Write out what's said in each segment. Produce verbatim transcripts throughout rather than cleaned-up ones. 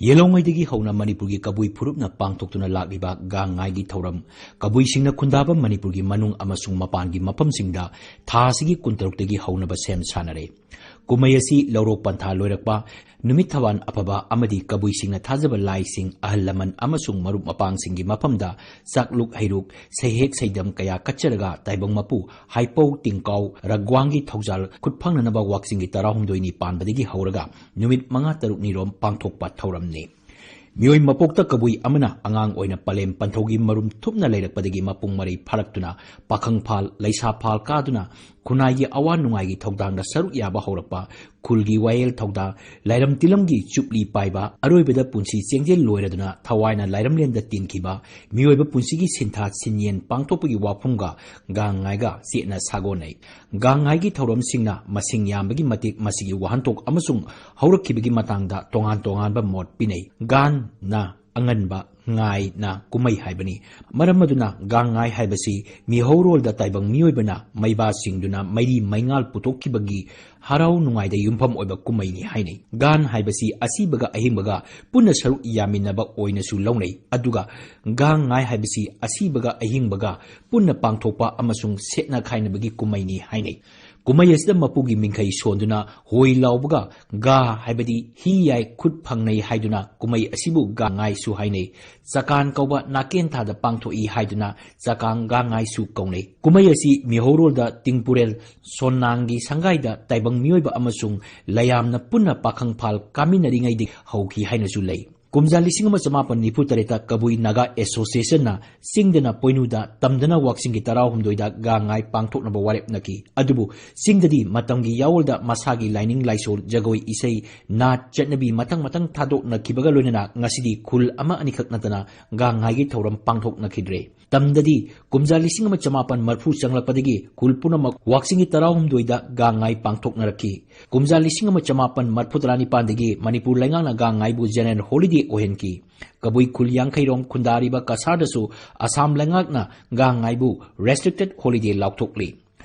ꯌꯦꯜꯍꯧꯉꯩꯗꯒꯤ ꯍꯧꯅ ꯃꯅꯤꯄꯨꯔꯒꯤ ꯀꯕꯨꯏ ꯐꯨꯔꯨꯞꯅ ꯄꯥꯡꯊꯣꯛꯇꯨꯅ ꯂꯥꯛꯂꯤꯕ ꯒꯥꯡ ꯉꯥꯏꯒꯤ ꯊꯧꯔꯝ, ꯀꯕꯨꯏꯁꯤꯡꯅ ꯈꯨꯟꯗꯥꯕ ꯃꯅꯤꯄꯨꯔꯒꯤ ꯃꯅꯨꯡ ꯑꯃꯁꯨꯡ ꯃꯄꯥꯟꯒꯤ ꯃꯐꯝꯁꯤꯡꯗ ꯊꯥ ꯑꯁꯤꯒꯤ ꯀꯨꯟꯇꯔꯨꯛꯇꯒꯤ ꯍꯧꯅꯕ ꯁꯦꯝ ꯁꯥꯅꯔꯦ꯫ ꯀꯨꯝꯍꯩ ꯑꯁꯤ ꯂꯧꯔꯣꯛ ꯄꯟꯊꯥ ꯂꯣꯏꯔꯛꯄ, ꯅꯨꯃꯤꯠ ꯊꯋꯥꯟ ꯑꯐꯕ ꯑꯃꯗꯤ ꯀꯕꯨꯏꯁꯤꯡꯅ ꯊꯥꯖꯕ ꯂꯥꯏꯁꯤꯡ, ꯑꯍꯜ ꯂꯃꯟ ꯑꯃꯁꯨꯡ ꯃꯔꯨꯞ ꯃꯄꯥꯡꯁꯤꯡꯒꯤ ꯃꯐꯝꯗ ꯆꯥꯛꯂꯨꯛ ꯍꯩꯔꯨꯛ, ꯁꯩꯍꯦꯛ ꯁꯩꯗꯝ ꯀꯌꯥ ꯀꯠꯆꯔꯒ ꯇꯥꯏꯕꯪ ꯃꯄꯨ ꯍꯥꯏꯄꯧ ꯇꯤꯡꯀꯥꯎ ꯔꯒ꯭ꯋꯥꯡꯒꯤ ꯊꯧꯖꯥꯜ ꯈꯨꯠ ꯐꯪꯅꯅꯕ ꯋꯥꯛꯆꯤꯡꯒꯤ ꯇꯔꯥꯍꯨꯝꯗꯣꯏꯅꯤ ꯄꯥꯟꯕꯗꯒꯤ ꯍꯧꯔꯒ ꯅꯨꯃꯤꯠ ꯃꯉꯥ ꯇꯔꯨꯛꯅꯤꯔꯣꯝ ꯄꯥꯡꯊꯣꯛꯄ ꯊꯧꯔꯝꯅꯤ꯫ ꯃꯤꯑꯣꯏ ꯃꯄꯣꯛꯇ ꯀꯕꯨꯏ ꯑꯃꯅ ꯑꯉꯥꯡ ꯑꯣꯏꯅ ꯄꯂꯦꯝ ꯄꯟꯊꯧꯒꯤ ꯃꯔꯨꯝ ꯊꯨꯞꯅ ꯂꯩꯔꯛꯄꯗꯒꯤ ꯃꯄꯨꯡ ꯃꯔꯩ ꯐꯥꯔꯛꯇꯨꯅ ꯄꯥꯈꯪ ꯐꯥꯜ, ꯂꯩꯁꯥ ꯐꯥꯜ ꯀꯥꯗꯨꯅ ꯈꯨꯟꯅꯥꯏꯒꯤ ꯑꯋꯥ ꯅꯨꯡꯉꯥꯏꯒꯤ ꯊꯧꯗꯥꯡꯗ ꯁꯔꯨꯛ ꯌꯥꯕ ꯍꯧꯔꯛꯄ, ꯈꯨꯜꯒꯤ ꯋꯥꯌꯦꯜ ꯊꯧꯗꯥ, ꯂꯥꯏꯔꯝ ꯇꯤꯂꯝꯒꯤ ꯆꯨꯞꯂꯤ ꯄꯥꯏꯕ, ꯑꯔꯣꯏꯕꯗ ꯄꯨꯟꯁꯤ ꯆꯦꯡꯖꯦꯜ ꯂꯣꯏꯔꯗꯨꯅ ꯊꯋꯥꯏꯅ ꯂꯥꯏꯔꯝꯂꯦꯟꯗ ꯇꯤꯟꯈꯤꯕ, ꯃꯤꯑꯣꯏꯕ ꯄꯨꯟꯁꯤꯒꯤ ꯁꯤꯟꯊꯥ ꯁꯤꯟꯌꯦꯟ ꯄꯥꯡꯊꯣꯛꯄꯒꯤ ꯋꯥꯐꯝꯒ ꯒꯥꯡ ꯉꯥꯏꯒ ꯆꯦꯠꯅ ꯁꯥꯒꯣꯟꯅꯩ꯫ ꯒꯥꯡ ꯉꯥꯏꯒꯤ ꯊꯧꯔꯝꯁꯤꯡꯅ ꯃꯁꯤꯡ ꯌꯥꯝꯕꯒꯤ ꯃꯇꯤꯛ ꯃꯁꯤꯒꯤ ꯋꯥꯍꯟꯊꯣꯛ ꯑꯃꯁꯨꯡ ꯍꯧꯔꯛꯈꯤꯕꯒꯤ ꯃꯇꯥꯡꯗ ꯇꯣꯉꯥꯟ ꯇꯣꯉꯥꯟꯕ ꯃꯣꯠ ꯄꯤꯅꯩ꯫ ꯒꯥꯟꯅ ꯑꯉꯟꯕ, ꯉꯥꯏꯅ ꯀꯨꯝꯍꯩ ꯍꯥꯏꯕꯅꯤ꯫ ꯃꯔꯝ ꯑꯗꯨꯅ ꯒꯥꯡ ꯉꯥꯏ ꯍꯥꯏꯕꯁꯤ ꯃꯤꯍꯧꯔꯣꯜꯗ ꯇꯥꯏꯕꯪ ꯃꯤꯑꯣꯏꯕꯅ ꯃꯩꯕꯥ ꯆꯤꯡꯗꯨꯅ ꯃꯩꯔꯤ ꯃꯩꯉꯥꯜ ꯄꯨꯊꯣꯛꯈꯤꯕꯒꯤ ꯍꯔꯥꯎ ꯅꯨꯡꯉꯥꯏꯗ ꯌꯨꯝꯐꯝ ꯑꯣꯏꯕ ꯀꯨꯝꯍꯩꯅꯤ ꯍꯥꯏꯅꯩ꯫ ꯒꯥꯟ ꯍꯥꯏꯕꯁꯤ ꯑꯁꯤꯕꯒ ꯑꯍꯤꯡꯕꯒ ꯄꯨꯟꯅ ꯁꯔꯨꯛ ꯌꯥꯃꯤꯟꯅꯕ ꯑꯣꯏꯅꯁꯨ ꯂꯧꯅꯩ꯫ ꯑꯗꯨꯒ ꯒꯥꯡ ꯉꯥꯏ ꯍꯥꯏꯕꯁꯤ ꯑꯁꯤꯕꯒ ꯑꯍꯤꯡꯕꯒ ꯄꯨꯟꯅ ꯄꯥꯡꯊꯣꯛꯄ ꯑꯃꯁꯨꯡ ꯁꯦꯠꯅ ꯈꯥꯏꯅꯕꯒꯤ ꯀꯨꯝꯍꯩꯅꯤ ꯍꯥꯏꯅꯩ꯫ ꯀꯨꯝꯍꯩ ꯑꯁꯤꯗ ꯃꯄꯨꯒꯤ ꯃꯤꯡꯈꯩ ꯁꯣꯟꯗꯨꯅ ꯍꯣꯏ ꯂꯥꯎꯕꯒ ꯒꯥ ꯍꯥꯏꯕꯗꯤ ꯍꯤ ꯌꯥꯏ ꯈꯨꯠ ꯐꯪꯅꯩ ꯍꯥꯏꯗꯨꯅ ꯀꯨꯝꯍꯩ ꯑꯁꯤꯕꯨ ꯒꯥꯡ ꯉꯥꯏꯁꯨ ꯍꯥꯏꯅꯩ꯫ ꯆꯀꯥꯟ ꯀꯧꯕ ꯅꯥꯀꯦꯟ ꯊꯥꯗ ꯄꯥꯡꯊꯣꯛꯏ ꯍꯥꯏꯗꯨꯅ ꯆꯀꯥꯡ ꯒꯥꯡ ꯉꯥꯏꯁꯨ ꯀꯧꯅꯩ꯫ ꯀꯨꯝꯍꯩ ꯑꯁꯤ ꯃꯤꯍꯧꯔꯣꯜꯗ ꯇꯤꯡꯄꯨꯔꯦꯜ ꯁꯣꯟꯅꯥꯡꯒꯤ ꯁꯪꯒꯥꯏꯗ ꯇꯥꯏꯕꯪ ꯃꯤꯑꯣꯏꯕ ꯑꯃꯁꯨꯡ ꯂꯌꯥꯝꯅ ꯄꯨꯟꯅ ꯄꯥꯈꯪ ꯐꯥꯜ ꯀꯥꯃꯤꯟꯅꯔꯤꯉꯩꯗꯒꯤ ꯍꯧꯈꯤ ꯍꯥꯏꯅꯁꯨ ꯂꯩ꯫ ꯀꯨꯝꯖꯥ ꯂꯤꯁꯤꯡ ꯑꯃ ꯆꯃꯥꯄꯟ ꯅꯤꯐꯨ ꯇꯔꯦꯠꯇ ꯀꯕꯨꯏ ꯅꯥꯒꯥ ꯑꯦꯁꯣꯁꯤꯌꯦꯁꯟꯅ ꯆꯤꯡꯗꯅ ꯄꯣꯏꯅꯨꯗ, ꯇꯝꯗꯅ ꯋꯥꯛꯆꯤꯡꯒꯤ ꯇꯔꯥꯍꯨꯝꯗꯣꯏꯗ ꯒꯥꯡ ꯉꯥꯏ ꯄꯥꯡꯊꯣꯛꯅꯕ ꯋꯥꯔꯦꯞꯅꯈꯤ꯫ ꯑꯗꯨꯕꯨ ꯆꯤꯡꯗꯗꯤ ꯃꯇꯝꯒꯤ ꯌꯥꯑꯣꯜꯗ ꯃꯁꯥꯒꯤ ꯂꯥꯏꯅꯤꯡ ꯂꯥꯏꯁꯣꯜ, ꯖꯒꯣꯏ ꯏꯁꯩ, ꯅꯥꯠ ꯆꯠꯅꯕꯤ ꯃꯊꯪ ꯃꯊꯪ ꯊꯥꯗꯣꯛꯅꯈꯤꯕꯒ ꯂꯣꯏꯅꯅ ꯉꯁꯤꯗꯤ ꯈꯨꯜ ꯑꯃ ꯑꯅꯤꯈꯛ ꯅꯠꯇꯅ ꯒꯥꯡ ꯉꯥꯏꯒꯤ ꯊꯧꯔꯝ ꯄꯥꯡꯊꯣꯛꯅꯈꯤꯗ꯭ꯔꯦ꯫ ꯇꯝꯗꯗꯤ ꯀꯨꯝꯖꯥ ꯂꯤꯁꯤꯡ ꯑꯃ ꯆꯃꯥꯄꯟ ꯃꯔꯐꯨ ꯆꯪꯂꯛꯄꯗꯒꯤ ꯈꯨꯜ ꯄꯨꯝꯅꯃꯛ ꯋꯥꯛꯆꯤꯡꯒꯤ ꯇꯔꯥꯍꯨꯝꯗꯣꯏꯗ ꯒꯥꯡ ꯉꯥꯏ ꯄꯥꯡꯊꯣꯛꯅꯔꯛꯈꯤ꯫ ꯀꯨꯝꯖꯥ ꯂꯤꯁꯤꯡ ꯑꯃ ꯆꯃꯥꯄꯟ ꯃꯔꯐꯨ ꯇꯔꯥꯅꯤꯄꯥꯟꯗꯒꯤ ꯃꯅꯤꯄꯨꯔ ꯂꯩꯉꯥꯛꯅ ꯒꯥꯡ ꯉꯥꯏꯕꯨ ꯖꯦꯅꯔꯦꯜ ꯍꯣꯂꯤꯗꯦ ꯑꯣꯏꯍꯟꯈꯤ꯫ ꯀꯕꯨꯏ ꯈꯨꯜ ꯌꯥꯡꯈꯩꯔꯣꯝ ꯈꯨꯟꯗꯥꯔꯤꯕ ꯀꯁꯥꯔꯗꯁꯨ ꯑꯁꯥꯝ ꯂꯩꯉꯥꯛꯅ ꯒꯥꯡ ꯉꯥꯏꯕꯨ ꯔꯦꯁꯇ꯭ꯔꯤꯛꯇꯦꯗ ꯍꯣꯂꯤꯗꯦ ꯂꯥꯎꯊꯣꯛꯂꯤ꯫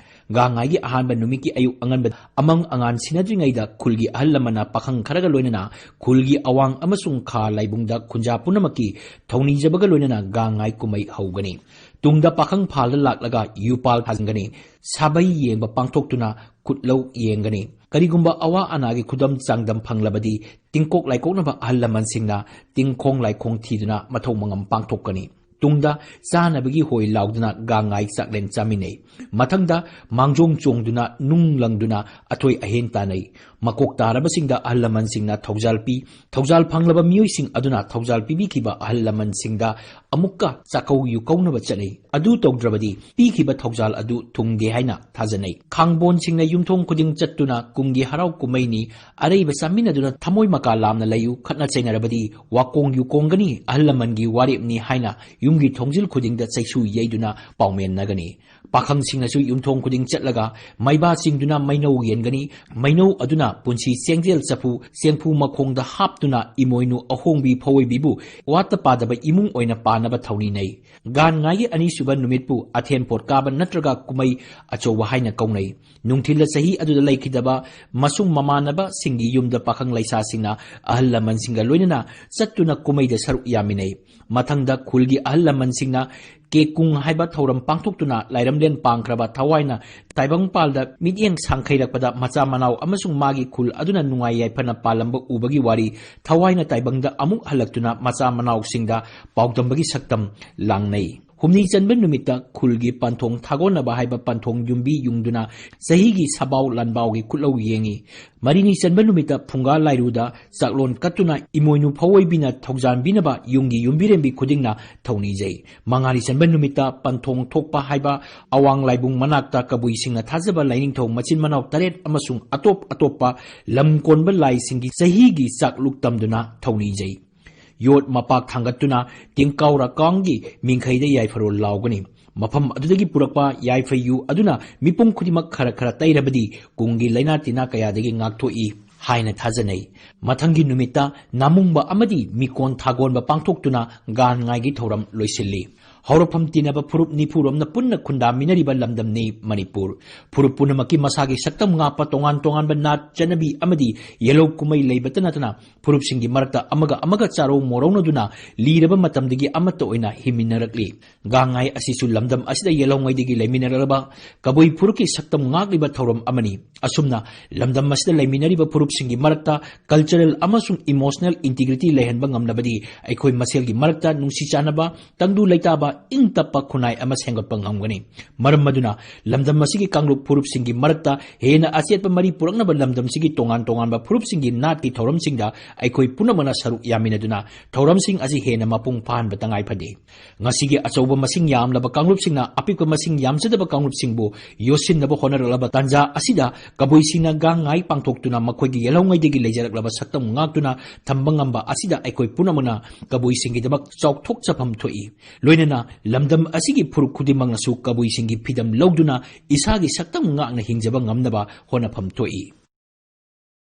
ꯒꯥꯡꯉꯥꯏꯒꯤ ꯑꯍꯥꯟꯕ ꯅꯨꯃꯤꯠꯀꯤ ꯑꯌꯨꯛ ꯑꯉꯟꯕꯗ ꯑꯃꯪ ꯑꯉꯥꯟ ꯁꯤꯟꯅꯗ꯭ꯔꯤꯉꯩꯗ ꯈꯨꯜꯒꯤ ꯑꯍꯜ ꯂꯃꯟꯅ ꯄꯥꯈꯪ ꯈꯔꯒ ꯂꯣꯏꯅꯅ ꯈꯨꯜꯒꯤ ꯑꯋꯥꯡ ꯑꯃꯁꯨꯡ ꯈꯥ ꯂꯥꯏꯕꯨꯡꯗ ꯈꯨꯟꯖꯥ ꯄꯨꯝꯅꯃꯛꯀꯤ ꯊꯧꯅꯤꯖꯕꯒ ꯂꯣꯏꯅꯅ ꯒꯥꯡꯉꯥꯏ ꯀꯨꯝꯍꯩ ꯍꯧꯒꯅꯤ꯫ ꯇꯨꯡꯗ ꯄꯥꯈꯪ ꯐꯥꯜꯗ ꯂꯥꯛꯂꯒ ꯌꯨꯄꯥꯜ ꯊꯥꯖꯤꯟꯒꯅꯤ꯫ ꯁꯥꯕꯩ ꯌꯦꯡꯕ ꯄꯥꯡꯊꯣꯛꯇꯨꯅ ꯈꯨꯠꯂꯧ ꯌꯦꯡꯒꯅꯤ꯫ ꯀꯔꯤꯒꯨꯝꯕ ꯑꯋꯥ ꯑꯅꯥꯒꯤ ꯈꯨꯗꯝ ꯆꯥꯡꯗꯝ ꯐꯪꯂꯕꯗꯤ ꯇꯤꯡꯀꯣꯛ ꯂꯥꯏꯀꯣꯛꯅꯕ ꯑꯍꯜ ꯂꯃꯟꯁꯤꯡꯅ ꯇꯤꯡꯈꯣꯡ ꯂꯥꯏꯈꯣꯡ ꯊꯤꯗꯨꯅ ꯃꯊꯧ ꯃꯉꯝ ꯄꯥꯡꯊꯣꯛꯀꯅꯤ꯫ ꯇꯨꯡꯗ ꯆꯥꯅꯕꯒꯤ ꯍꯣꯏ ꯂꯥꯎꯗꯨꯅ ꯒꯥꯡꯉꯥꯏ ꯆꯥꯛꯂꯦꯟ ꯆꯥꯃꯤꯟꯅꯩ꯫ ꯃꯊꯪꯗ ꯃꯥꯡꯖꯣꯡ ꯆꯣꯡꯗꯨꯅ ꯅꯨꯡ ꯂꯪꯗꯨꯅ ꯑꯊꯣꯏ ꯑꯍꯦꯟ ꯇꯥꯟꯅꯩ꯫ ꯃꯀꯣꯛ ꯇꯥꯔꯕꯁꯤꯡꯗ ꯑꯍꯜ ꯂꯃꯟꯁꯤꯡꯅ ꯊꯧꯖꯥꯜ ꯄꯤ꯫ ꯊꯧꯖꯥꯜ ꯐꯪꯂꯕ ꯃꯤꯑꯣꯏꯁꯤꯡ ꯑꯗꯨꯅ ꯊꯧꯖꯥꯜ ꯄꯤꯕꯤꯈꯤꯕ ꯑꯍꯜ ꯂꯃꯟꯁꯤꯡꯗ ꯑꯃꯨꯛꯀ ꯆꯥꯛꯀꯧ ꯌꯨꯀꯧꯅꯕ ꯆꯠꯅꯩ꯫ ꯑꯗꯨ ꯇꯧꯗ꯭ꯔꯕꯗꯤ ꯄꯤꯈꯤꯕ ꯊꯧꯖꯥꯜ ꯑꯗꯨ ꯊꯨꯡꯗꯦ ꯍꯥꯏꯅ ꯊꯥꯖꯅꯩ꯫ ꯈꯥꯡꯕꯣꯟꯁꯤꯡꯅ ꯌꯨꯝꯊꯣꯡ ꯈꯨꯗꯤꯡ ꯆꯠꯇꯨꯅ ꯀꯨꯝꯒꯤ ꯍꯔꯥꯎ ꯀꯨꯝꯍꯩꯅꯤ꯫ ꯑꯔꯩꯕ ꯆꯥꯃꯤꯟꯅꯗꯨꯅ ꯊꯃꯣꯏ ꯃꯀꯥ ꯂꯥꯝꯅ ꯂꯩꯌꯨ, ꯈꯠꯅ ꯆꯩꯅꯔꯕꯗꯤ ꯋꯥꯀꯣꯡ ꯌꯨꯀꯣꯡꯒꯅꯤ, ꯑꯍꯜ ꯂꯃꯟꯒꯤ ꯋꯥꯔꯦꯞꯅꯤ ꯍꯥꯏꯅ ꯌꯨꯝꯒꯤ ꯊꯣꯡꯖꯤꯜ ꯈꯨꯗꯤꯡꯗ ꯆꯩꯁꯨ ꯌꯩꯗꯨꯅ ꯄꯥꯎꯃꯦꯟꯅꯒꯅꯤ꯫ ꯄꯥꯈꯪꯁꯤꯡꯅꯁꯨ ꯌꯨꯝꯊꯣꯡ ꯈꯨꯗꯤꯡ ꯆꯠꯂꯒ ꯃꯩꯕꯥ ꯆꯤꯡꯗꯨꯅ ꯃꯩꯅꯧ ꯌꯦꯟꯒꯅꯤ꯫ ꯃꯩꯅꯧ ꯑꯗꯨꯅ ꯄꯨꯟꯁꯤ ꯆꯦꯡꯖꯦꯜ ꯆꯐꯨ ꯆꯦꯡꯐꯨ ꯃꯈꯣꯡꯗ ꯍꯥꯞꯇꯨꯅ ꯏꯃꯣꯏꯅꯨ ꯑꯍꯣꯡꯕꯤ ꯐꯧꯑꯣꯏꯕꯤꯕꯨ ꯋꯥꯠꯇ ꯄꯥꯗꯕ ꯏꯃꯨꯡ ꯑꯣꯏꯅ ꯄꯥꯟꯅꯕ ꯊꯧꯅꯤ ꯅꯩ꯫ ꯒꯥꯟ ꯉꯥꯏꯒꯤ ꯑꯅꯤꯁꯨꯕ ꯅꯨꯃꯤꯠꯄꯨ ꯑꯊꯦꯟ ꯄꯣꯠ ꯀꯥꯕ ꯅꯠꯇ꯭ꯔꯒ ꯀꯨꯝꯍꯩ ꯑꯆꯧꯕ ꯍꯥꯏꯅ ꯀꯧꯅꯩ꯫ ꯅꯨꯡꯊꯤꯜꯗ ꯆꯍꯤ ꯑꯗꯨꯗ ꯂꯩꯈꯤꯗꯕ ꯃꯁꯨꯡ ꯃꯃꯥꯟꯅꯕꯁꯤꯡꯒꯤ ꯌꯨꯝꯗ ꯄꯥꯈꯪ ꯂꯩꯁꯥꯁꯤꯡꯅ ꯑꯍꯜ ꯂꯃꯟꯁꯤꯡꯒ ꯂꯣꯏꯅꯅ ꯆꯠꯇꯨꯅ ꯀꯨꯝꯍꯩꯗ ꯁꯔꯨꯛ ꯌꯥꯃꯤꯟꯅꯩ꯫ ꯃꯊꯪꯗ ꯈꯨꯜꯒꯤ ꯑꯍꯜ ꯂꯃꯟꯁꯤꯡꯅ ꯀꯦꯀꯨꯡ ꯍꯥꯏꯕ ꯊꯧꯔꯝ ꯄꯥꯡꯊꯣꯛꯇꯨꯅ ꯂꯥꯏꯔꯝꯂꯦꯟ ꯄꯥꯡꯈ꯭ꯔꯕ ꯊꯋꯥꯏꯅ ꯇꯥꯏꯕꯪꯄꯥꯜꯗ ꯃꯤꯠꯌꯦꯡ ꯁꯥꯡꯈꯩꯔꯛꯄꯗ ꯃꯆꯥ ꯃꯅꯥꯎ ꯑꯃꯁꯨꯡ ꯃꯥꯒꯤ ꯈꯨꯜ ꯑꯗꯨꯅ ꯅꯨꯡꯉꯥꯏ ꯌꯥꯏꯐꯅ ꯄꯥꯜꯂꯝꯕ ꯎꯕꯒꯤ ꯋꯥꯔꯤ ꯊꯋꯥꯏꯅ ꯇꯥꯏꯕꯪꯗ ꯑꯃꯨꯛ ꯍꯜꯂꯛꯇꯨꯅ ꯃꯆꯥ ꯃꯅꯥꯎꯁꯤꯡꯗ ꯄꯥꯎꯗꯝꯕꯒꯤ ꯁꯛꯇꯝ ꯂꯥꯡꯅꯩ꯫ ꯍꯨꯝꯅꯤ ꯆꯟꯕ ꯅꯨꯃꯤꯠꯇ ꯈꯨꯜꯒꯤ ꯄꯟꯊꯣꯡ ꯊꯥꯒꯣꯟꯅꯕ ꯍꯥꯏꯕ ꯄꯟꯊꯣꯡ ꯌꯨꯝꯕꯤ ꯌꯨꯡꯗꯨꯅ ꯆꯍꯤꯒꯤ ꯁꯕꯥꯎ ꯂꯥꯟꯕꯥꯎꯒꯤ ꯈꯨꯠꯂꯧ ꯌꯦꯡꯏ꯫ ꯃꯔꯤꯅꯤ ꯆꯟꯕ ꯅꯨꯃꯤꯠꯇ ꯐꯨꯡꯒꯥ ꯂꯥꯏꯔꯨꯗ ꯆꯥꯛꯂꯣꯟ ꯀꯠꯇꯨꯅ ꯏꯃꯣꯏꯅꯨ ꯐꯧꯑꯣꯏꯕꯤꯅ ꯊꯧꯖꯥꯟꯕꯤꯅꯕ ꯌꯨꯝꯒꯤ ꯌꯨꯝꯕꯤꯔꯦꯝꯕꯤ ꯈꯨꯗꯤꯡꯅ ꯊꯧꯅꯤꯖꯩ꯫ ꯃꯉꯥꯅꯤ ꯆꯟꯕ ꯅꯨꯃꯤꯠꯇ ꯄꯟꯊꯣꯡ ꯊꯣꯛꯄ ꯍꯥꯏꯕ ꯑꯋꯥꯡ ꯂꯥꯏꯕꯨꯡ ꯃꯅꯥꯛꯇ ꯀꯕꯨꯏꯁꯤꯡꯅ ꯊꯥꯖꯕ ꯂꯥꯏꯅꯤꯡꯊꯧ ꯃꯆꯤꯟ ꯃꯅꯥꯎ ꯇꯔꯦꯠ ꯑꯃꯁꯨꯡ ꯑꯇꯣꯞ ꯑꯇꯣꯞꯄ ꯂꯝ ꯀꯣꯟꯕ ꯂꯥꯏꯁꯤꯡꯒꯤ ꯆꯍꯤꯒꯤ ꯆꯥꯛꯂꯨꯛ ꯇꯝꯗꯨꯅ ꯊꯧꯅꯤꯖꯩ꯫ ꯌꯣꯠ ꯃꯄꯥꯛ ꯊꯥꯡꯒꯠꯇꯨꯅ ꯇꯤꯡꯀꯥꯎꯔꯀꯥꯡꯒꯤ ꯃꯤꯡꯈꯩꯗ ꯌꯥꯏꯐꯔꯣꯜ ꯂꯥꯎꯒꯅꯤ꯫ ꯃꯐꯝ ꯑꯗꯨꯗꯒꯤ ꯄꯨꯔꯛꯄ ꯌꯥꯏꯐꯩꯌꯨ ꯑꯗꯨꯅ ꯃꯤꯄꯨꯝ ꯈꯨꯗꯤꯡꯃꯛ ꯈꯔ ꯈꯔ ꯇꯩꯔꯕꯗꯤ ꯀꯨꯡꯒꯤ ꯂꯥꯏꯅꯥ ꯇꯤꯟꯅꯥ ꯀꯌꯥꯗꯒꯤ ꯉꯥꯛꯊꯣꯛꯏ ꯍꯥꯏꯅ ꯊꯥꯖꯅꯩ꯫ ꯃꯊꯪꯒꯤ ꯅꯨꯃꯤꯠꯇ ꯅꯥꯃꯨꯡꯕ ꯑꯃꯗꯤ ꯃꯤꯀꯣꯟ ꯊꯥꯒꯣꯟꯕ ꯄꯥꯡꯊꯣꯛꯇꯨꯅ ꯒꯥꯟ ꯉꯥꯏꯒꯤ ꯊꯧꯔꯝ ꯂꯣꯏꯁꯤꯜꯂꯤ꯫ ꯍꯧꯔꯛꯐꯝ ꯇꯤꯟꯅꯕ ꯐꯨꯔꯨꯞ ꯅꯤꯐꯨ ꯔꯣꯝꯅ ꯄꯨꯟꯅ ꯈꯨꯟꯗꯥꯃꯤꯟꯅꯔꯤꯕ ꯂꯝꯗꯝꯅꯤ ꯃꯅꯤꯄꯨꯔ꯫ ꯐꯨꯔꯨꯞ ꯄꯨꯝꯅꯃꯛꯀꯤ ꯃꯁꯥꯒꯤ ꯁꯛꯇꯝ ꯉꯥꯛꯄ ꯇꯣꯉꯥꯟ ꯇꯣꯉꯥꯟꯕ ꯅꯥꯠ, ꯆꯠꯅꯕꯤ ꯑꯃꯗꯤ ꯌꯦꯜꯍꯧ ꯀꯨꯝꯍꯩ ꯂꯩꯕꯇ ꯅꯠꯇꯅ ꯐꯨꯔꯨꯞꯁꯤꯡꯒꯤ ꯃꯔꯛꯇ ꯑꯃꯒ ꯑꯃꯒ ꯆꯥꯔꯧ ꯃꯣꯔꯧꯅꯗꯨꯅ ꯂꯤꯔꯕ ꯃꯇꯝꯗꯒꯤ ꯑꯃꯠꯇ ꯑꯣꯏꯅ ꯍꯤꯡꯃꯤꯟꯅꯔꯛꯂꯤ꯫ ꯒꯥꯡꯉꯥꯏ ꯑꯁꯤꯁꯨ ꯂꯝꯗꯝ ꯑꯁꯤꯗ ꯌꯦꯜꯍꯧꯉꯩꯗꯒꯤ ꯂꯩꯃꯤꯟꯅꯔꯛꯂꯕ ꯀꯕꯨꯏ ꯐꯨꯔꯨꯞꯀꯤ ꯁꯛꯇꯝ ꯉꯥꯛꯂꯤꯕ ꯊꯧꯔꯝ ꯑꯃꯅꯤ꯫ ꯑꯁꯨꯝꯅ ꯂꯝꯗꯝ ꯑꯁꯤꯗ ꯂꯩꯃꯤꯟꯅꯔꯤꯕ ꯐꯨꯔꯨꯞꯁꯤꯡꯒꯤ ꯃꯔꯛꯇ cultural ꯑꯃꯁꯨꯡ emotional integrity ꯂꯩꯍꯟꯕ ꯉꯝꯂꯕꯗꯤ ꯑꯩꯈꯣꯏ ꯃꯁꯦꯜꯒꯤ ꯃꯔꯛꯇ ꯅꯨꯡꯁꯤ ꯆꯥꯟꯅꯕ, ꯇꯪꯗꯨ ꯂꯩꯇꯥꯕ, ꯏꯪ ꯇꯞꯄ ꯈꯨꯟꯅꯥꯏ ꯑꯃ ꯁꯦꯝꯒꯠꯄ ꯉꯝꯒꯅꯤ꯫ ꯃꯔꯝ ꯑꯗꯨꯅ ꯂꯝꯗꯝ ꯑꯁꯤꯒꯤ ꯀꯥꯡꯂꯨꯞ ꯐꯨꯔꯨꯞꯁꯤꯡꯒꯤ ꯃꯔꯛꯇ ꯍꯦꯟꯅ ꯑꯆꯦꯠꯄ ꯃꯔꯤ ꯄꯨꯔꯛꯅꯕ ꯂꯝꯗꯝꯁꯤꯒꯤ ꯇꯣꯉꯥꯟ ꯇꯣꯉꯥꯟꯕ ꯐꯨꯔꯨꯞꯁꯤꯡꯒꯤ ꯅꯥꯠꯀꯤ ꯊꯧꯔꯝꯁꯤꯡꯗ ꯑꯩꯈꯣꯏ ꯄꯨꯝꯅꯃꯛꯅ ꯁꯔꯨꯛ ꯌꯥꯃꯤꯟꯅꯗꯨꯅ ꯊꯧꯔꯝꯁꯤꯡ ꯑꯁꯤ ꯍꯦꯟꯅ ꯃꯄꯨꯡ ꯐꯥꯍꯟꯕ ꯇꯉꯥꯏ ꯐꯗꯦ꯫ ꯉꯁꯤꯒꯤ ꯑꯆꯧꯕ ꯃꯁꯤꯡ ꯌꯥꯝꯂꯕ ꯀꯥꯡꯂꯨꯞꯁꯤꯡꯅ ꯑꯄꯤꯛꯄ ꯃꯁꯤꯡ ꯌꯥꯝꯖꯗꯕ ꯀꯥꯡꯂꯨꯞꯁꯤꯡꯕꯨ ꯌꯣꯠꯁꯤꯟꯅꯕ ꯍꯣꯠꯅꯔꯛꯂꯕ ꯇꯥꯟꯖꯥ ꯑꯁꯤꯗ ꯀꯕꯨꯏꯁꯤꯡꯅ ꯒꯥꯡ ꯉꯥꯏ ꯄꯥꯡꯊꯣꯛꯇꯨꯅ ꯃꯈꯣꯏꯒꯤ ꯌꯦꯜꯍꯧꯉꯩꯗꯒꯤ ꯂꯩꯖꯔꯛꯂꯕ ꯁꯛꯇꯝ ꯉꯥꯛꯇꯨꯅ ꯊꯝꯕ ꯉꯝꯕ ꯑꯁꯤꯗ ꯑꯩꯈꯣꯏ ꯄꯨꯝꯅꯃꯛꯅ ꯀꯕꯨꯏꯁꯤꯡꯒꯤꯗꯃꯛ ꯆꯥꯎꯊꯣꯛꯆꯐꯝ ꯊꯣꯛꯏ꯫ ꯂꯣꯏꯅꯅ ꯂꯝꯗꯝ ꯑꯁꯤꯒꯤ ꯐꯨꯔꯨꯞ ꯈꯨꯗꯤꯡꯃꯛꯅꯁꯨ ꯀꯕꯨꯏꯁꯤꯡꯒꯤ ꯐꯤꯗꯝ ꯂꯧꯗꯨꯅ ꯏꯁꯥꯒꯤ ꯁꯛꯇꯝ ꯉꯥꯛꯅ ꯍꯤꯡꯖꯕ ꯉꯝꯅꯕ ꯍꯣꯠꯅꯐꯝ ꯊꯣꯛꯏ꯫